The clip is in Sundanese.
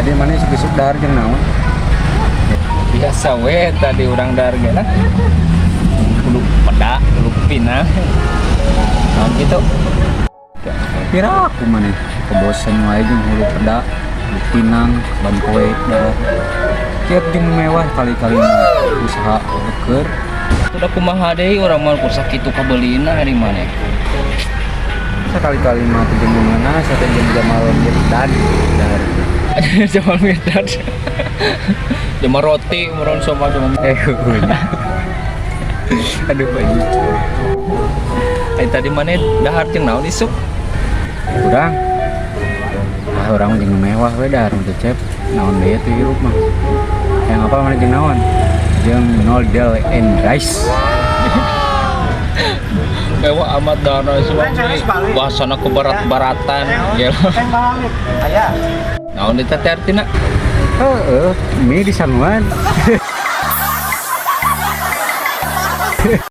Tadi mana isuk-isuk dahar jeung naon? Biasa we tadi urang dahar ge lah. Hulu peda, hulu pinang. Naon gitu? Pira aku maneh kebosan wae jeung hulu peda, hulu pinang, ban poe dahar. Kieu jeung mewah kali-kali mah usaha eukeur. Udah kumaha deui, urang mah kur sakitu kabeulina hari maneh. Sekali-kali mah teu jeung ngeunah sate jeung Jamal Mirdad dahar. Jamal Mirdad. Jamal roti meron sama sama. Eh, nya. Aduh, anjing. Eh, tadi maneh dahar jeung naon isuk? Urang. Ah, urang mah jeung mewah we dahar mah, Cep. Naon deui atuh hirup mah. Yang apa mana jeung naon? Jeung noodle and rice. Mewah amat dahar semua bahasana ke barat-baratan ya. Naon eta teh artina? Heeh, mie di sanguan.